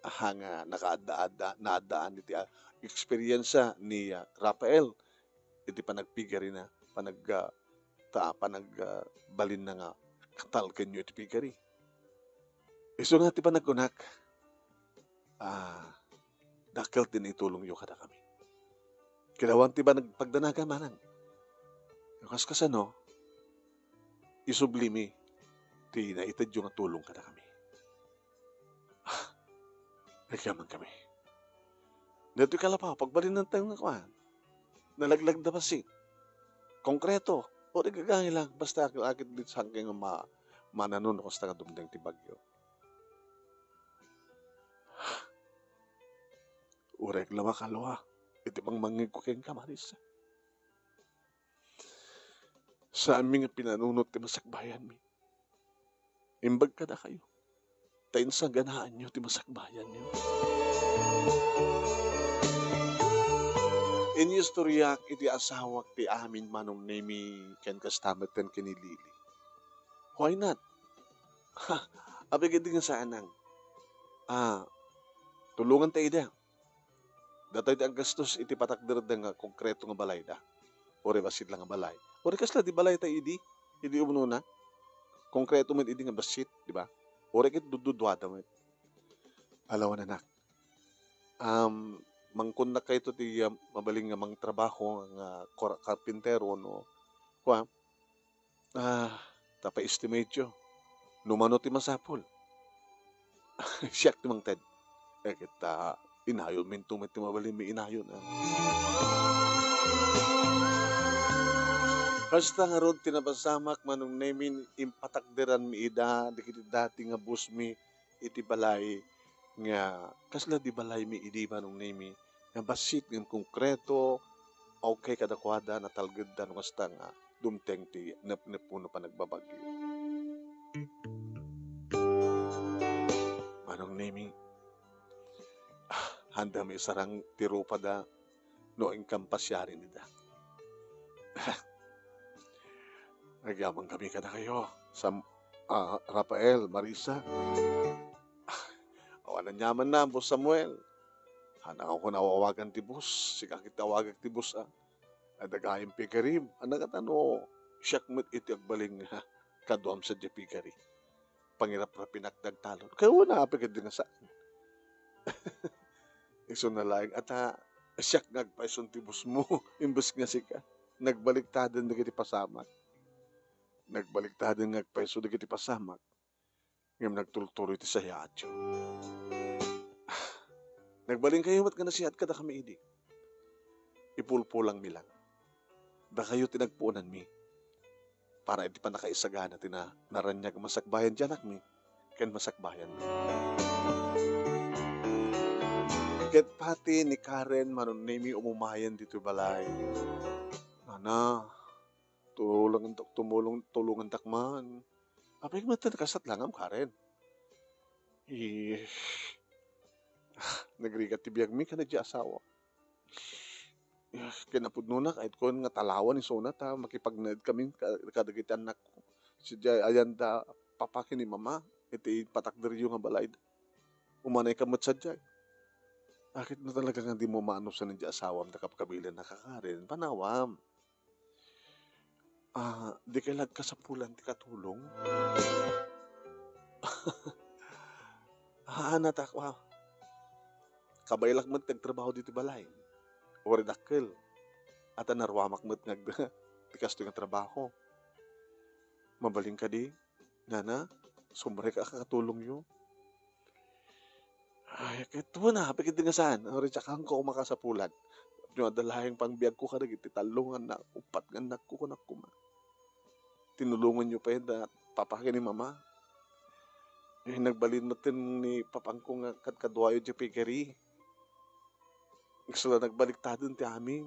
Aha nga nakaadda-adda, naaddaan iti, ah, experience ni, ah, Rafael iti panagpiggeryna, panag-, ah, ta-, panag-, ah, balinna nga talkenyo iti piggery. Isu nga ti panagkunak, ah, dakkel ti naitulongyo kadakami. Ket awan ti panag-, pagdanagan manang. Kas-, kasano, isublimi ti naitedyo nga tulong kadakami. Nagyamankami. Daytoy kalapaw, pagbalinantayo nga kuan. Nalaglag da bassit. Konkreto. O di gagangay lang. Basta akit, akit di sangkay nga ma-, mananun kasta nga dumteng ti bagyo. Uray la makalua iti pangmangngegko kenka, Maris. Saanmi nga pinanunot ti masakbayanmi. Imbag kadakayo, ta insaganaanyo ti masakbayanyo. Inyustoriak iti asawak ti amin, Manong Nemi, ken kasta met ken ni Lily. Why not? Ha, apay ket di nga saanang. Ah, tulonganta ida. Datoy ti aggastos iti patakderda nga konkreto nga balayda. Uray bassit la nga balay. Uray kasla di balayta idi, idi umnona. Konkreto met idi nga bassit, di ba? Uray ket dudduduada met. Alawan, anak. Um, mangkunak kayto ti, um, mabalin nga mangtrabaho nga kor-, karpintero, no? Kua, Ah, ta pa-estimate yo. No mano ti masapul. Siak ti mangted. Eh, ket ta, inayonmi met ti mabalinmi inayon, ah. Kasta ngarud ti napasamak, Manong Nemi, impatakderanmi ida, dagiti dati nga bossmi, iti balay nga kasla di balaymi idi, Manong Nemi, nga bassit ngem konkreto, okay kadakuada, natalgedda no kasta nga dumteng ti nepnepo no panagbabagyo. Manong Nemi, ah, haanda mi isarang ti rupada no inkam pasiarin ida. Agyamankami kadakayo, Sam-, ah, Rafael, Marisa. Awan aniamanna, Boss Samuel. Hanakon a awagan ti boss, sika ket awagak ti boss, ah. Adda gayam piggery, hanakata no siak met iti agbalin nga kaduam sadiay piggery. Pangiraprapinak dagtalon. Kayuna, apay ket di nga saan. Isuna laeng, ata, siak nga agpayson ti bossmo, imbes nga sika. Nagbaliktaden dagiti pasamak. Nagbaliktaden nga agpayso dagiti pasamak. Ngem nagtultuloy ti sayaatyo. Nagbalinkayo met nga nasiat kadakami idi. Ipulpulangmi lang. Dakayo ti nagpuonanmi para iti pannakaisagana ti na-, naraniag a masakbayan ti anakmi ken masakbayanmi. Ket pati ni Karen, Manong Nemi, umumayen ditoy balay. Nana, tulongantak, tumulong, tulongantak man. Apay met ti nakasat langam, Karen? Eh, nagrigat ti biagmi ken daydiay asawa. Eh, kinapudnona, kayatko nga talawan isuna ta makipagnaed kami ka-, kadagiti annakko. Sadiay ayanda papa ken ni mama, iti patakderyo nga balay. Umanay ka met sadiay. Bakit na talaga nga di mo maanusan daydiay asawam ta kapkabilan na ka, Karen? Panawam. Ah, di kay la agkasapulan ti katulong? Haan, a, ta, ah, kabaelak met ti agtrabaho ditoy balay. Uray dakkel. A, ta naruamak met nga agda ti kastoy nga trabaho. Mabalin kadi, nana, sumrek a kakatulongyo. Ay, ket wen, apay ket di nga saan, uray diak koma kasapulan. Tapno adda laeng pangbiagko kadagiti tallo nga annak, uppat nga annakko, kunak koma. Tinulonganyo pay da papa ken ni mama. Eh, nagbalin met ni papangko nga kadkaduayo diay piggery. Kasla nagbaliktaden ti amin.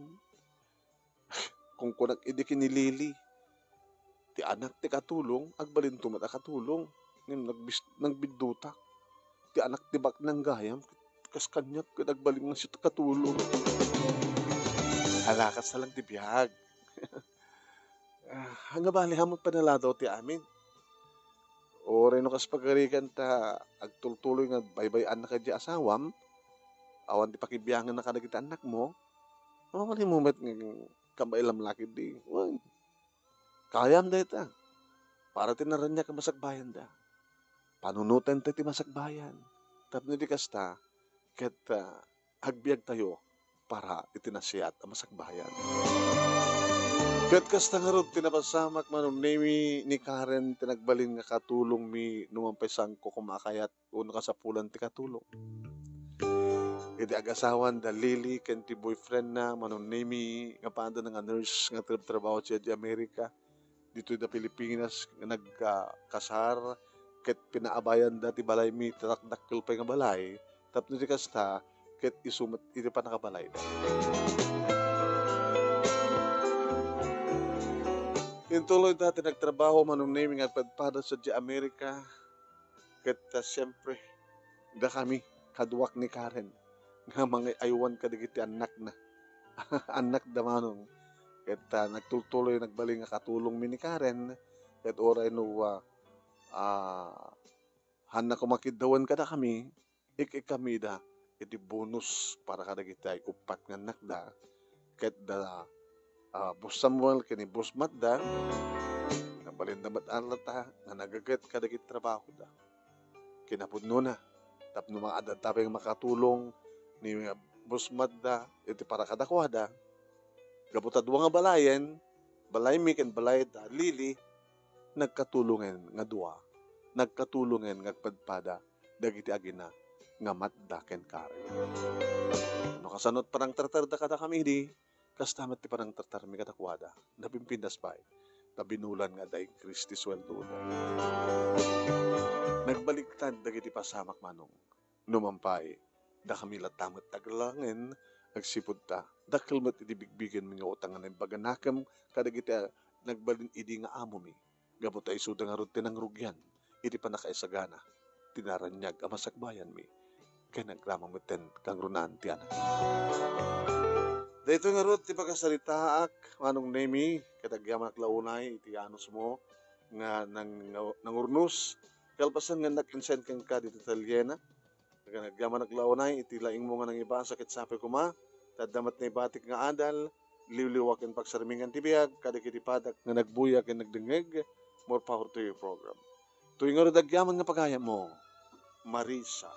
Kunkunak idi ken ni Lily, ti anak ti katulong, agbalinto met a katulong. Ngem nagbis-, nagbiddutak. Ti anak ti baknang gayam, kas kaniak, ket agbalin nga siya ti katulong. Ala, kasta lang ti biag. Ah, nga bali, ammom panaladaw ti amin. Uray no kas pagarigan ta agtultuloy nga baybay-anna kadi asawam, awan ti pakibianganna kadagiti annakmo, mabalin mo met nga kabaelam la ketdi. Wen, kayam dayta. Para ti naraniag a masakbayanda. Panunoten ti masakbayan. Tapno di kasta, ket, ah, agbiagtayo para iti nasayaat a masakbayan. Ket kasta ngarud ti napasamak, Manong Nemi, ni Karen ti nagbalin nga katulongmi no man pay saanko koma a kayat wenno kasapulan ti katulong. Idi agasawanda Lily ken ti boyfriendna, Manong Nemi, nga padana nga nurse nga agtrabtrabaho sadiay Amerika, ditoy da Pilipinas nga nagkasar ket pinaabayanda ti balaymi, ti dakdakkel pay nga balay, tapno di kasta, ket isu met iti pannakabalayda. Intuloyda ti nagtrabaho, Manong Nemi, nga agpadpada sadiay Amerika, ket, ah, siempre, dakami, kaduak ni Karen, nga mangay-aywan kadagiti annakna. Annakda, Manong. Ket, ah, nagtultuloy nagbalin nga katulongmi ni Karen, ket uray no, ah, ah, haanna koma kiddawen kadakami, ik-ikkamida iti bonus para kadagiti ay uppat nga annakda, ket da, ah, Boss Samuel ken ni Boss Matda, nabalinda met a latta nga nagaget kadagiti trabahoda. Kinapudnona, tapno maadda pay makatulong ni Boss Matda iti para kadakuada, gapu ta dua nga balayen, balaymi ken balay da Lily, nagkatulongen nga dua, nagkatulongen nga agpadpada dagiti agina nga Matda ken Karen. No kasano ti panangtartarda kadakami idi, kasta met ti panangtartarmi kadakuada. Napimpintas pay ta binulan nga adda increase ti sueldoda. Nagbaliktad dagiti pasamak, Manong. No man pay, dakami latta met aglangen, agsipud ta dakkel met iti bigbigenmi nga utang nga naimbag a nakem kadagiti, ah, nagbalin idi nga amomi. Gapu ta isuda ngarud ti nangrugian iti pannakaisagana ti naraniag a masakbayanmi ken agraman metten kangrunaan ti anak. Daytoy ngarud ti pakasaritaak, Manong Nemi, ket agyamanak la unay iti anusmo nga nang-, nangurnos. Kalpasan nga nag-insent kenka ditoy Italiana, Agyaman la unay iti laingmo nga nangibasa ket sapay koma, ta adda met naibatik nga adal, liwliwa ken pagsarmingan ti biag kadagiti padak nga nagbuya ken nagdengngeg. More power to your program. Toy ngarud agyaman nga pagayammo, Marisa.